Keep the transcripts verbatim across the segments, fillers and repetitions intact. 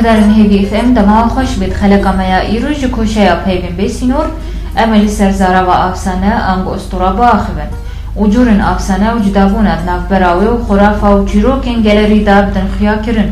Guhdarên Hêvî F M, dema xweş bêt. Xeleka me ya îro ji koşeya Peyvên Bê Sînor, em ê li ser zarava afsane ango ustura biaxivin û corên afsane û cudabûna di navbera wê û xurafa û çîrokên gelerî de bidin xuyakirin.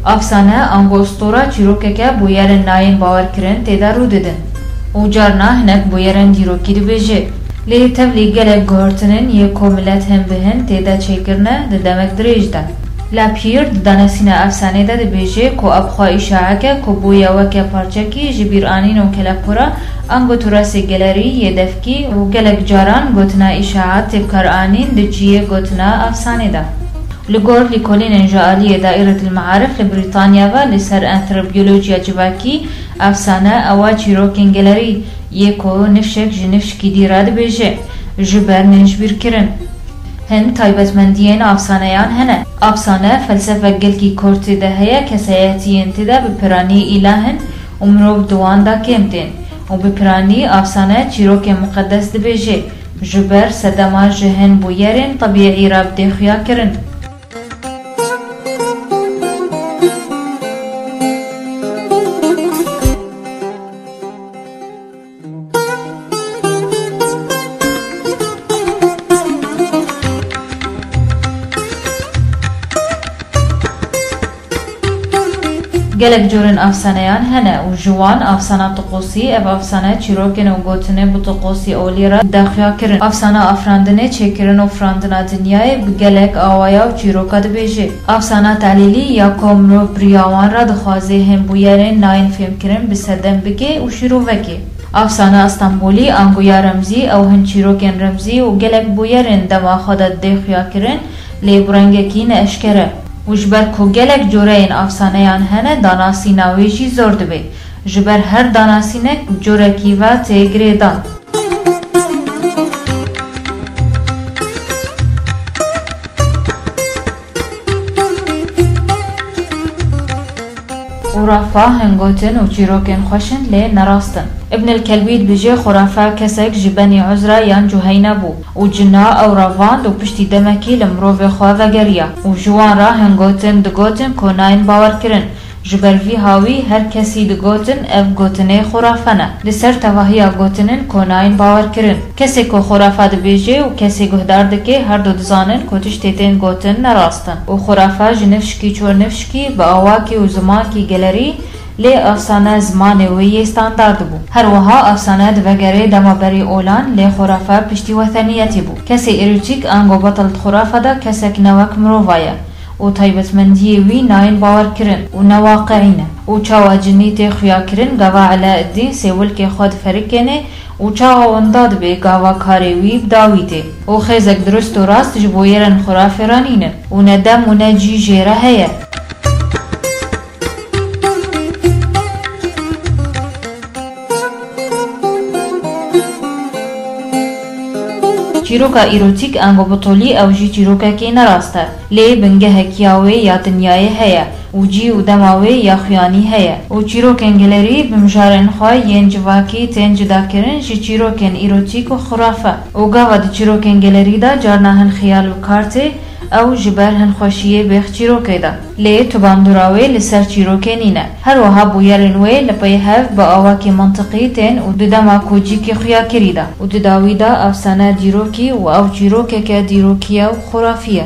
Afsane, ango ustora çîrokeke bûyerên nayên bawerkirin tê de rû didin û carna hinek bûyerên dîrokî dibêje. Lê tevlî gelek guhertinên yê ku milet hin bi hin tê de çêkirine di demek dirêj de. Lapierre di danasîna efsanê de dibêje ku ev xwe îşaeke ku bûye weke parçekî ji bîranîn û kelepûra ango turasê gelerî yê devkî û gelek caran gotina îşaet tê bikaranîn di cihê gotina efsanê de. Li gor lîkolînên ji aliyê Daîretil Mearif li Brîtanya ve li ser antropolojiya civakî, efsane ew e çîrokên gelerî yê ku nifşek ji nifşkî dî re dibêje, ji ber nêjbîrkirin. Hin taybetmendiyên afsaneyan hene. Afsane felsefek gelkî kor tê de heye, kesayetiyên tê de bi piranî îlah in û mirov di wan de kêm tên û bi piranî afsane çîrokên muqedes dibêje. Ji ber sedema ji hin bûyerên tebîî re bidê xuyakirin. Gelek corên afsaneyan hene û ji wan afsana tiqosî, ev afsane çîrokên û gotinê bi tiqosî olî re dide xuyakirin. Afsana afirandinê, çêkirin û firandina dinyayê bi gelek awaya û çîroka dibêje. Afsana telîlî ya ku mirov bi riya wan re dixwaze hên bûyerên nayên fêmkirin bi sedem bike û şîrovekê. Afsana Stenbolî ango ya remzî, ew hin çîrokên remzî û gelek bûyerên dema xwe de didê xuyakirin, lê bi rengekî neeşkere û ji ber ku gelek coreyên afsaneyan hene, danasîna wê jî zor dibe. Ji ber her danasînek bi corekî ve tê girêdan. Xurafa hin gotin û çîrokên xweş in, lê ne rast in. Ibn el-Kelbî dibêje, xurafe kesek ji Benî Uzra yan Cuheyne bû û cina ew revand û piştî demekî li mirovê xwe vegeriya û ji wan re hin gotin digotin ku nayên bawerkirin. Ji ber vî hawî her kesî digotin ev gotinê xurafe ne. Li ser tevahiya gotinên ku nayên bawerkirin. Kesê ku xurafe dibêje û kesê guhdar dike, her du dizanin ku tiştê tên gotin ne rast in û xurafe ji nifşkî çû nifşkî bi awakî û zimankî gelerî, lê efsane zimanê wê yê standard bû. Her wiha efsane divegere dema berî olan, lê xurafe piştî weteniyetê bû. Kesê erotîk ango betil di xurafe de kesek ne wek mirova ye û taybetmendiyê wî nayên bawerkirin û ne waqiî ne. Û çawa cinî tê xuyakirin, gava Elauddîn sêwilkê xwe diferikêne û çawa winda dibe, gava karê wî bi dawî tê. Û xêzek dirust û rast ji bûyerên xurafê re nînin û ne dem û ne cî jê re heye. Çîroka erotîk ango bitolî ew jî çîrokekî nerast e. Lê bingehek ya wê ya dinyayê heye û cî û dema wê ya xuyanî heye û çîrokên gelerî bi mijarên xwe yên civakî tên cudakirin ji çîrokên erotîk û xurafe. Û gava di çîrokên gelerî de carna hin xiyal bi kar tê, ew ji ber hin xweşiyê bêx çîrokê de. Lê tu bandora wê li ser çîrokê nîne. Her wiha bûyerên wê li pey hev bi awakî mintiqî tên û di dema ku cîkî xuya kirî de û di dawî de efsane dîrokî û ew çîrokeke dîrokî ye û xurafî ye.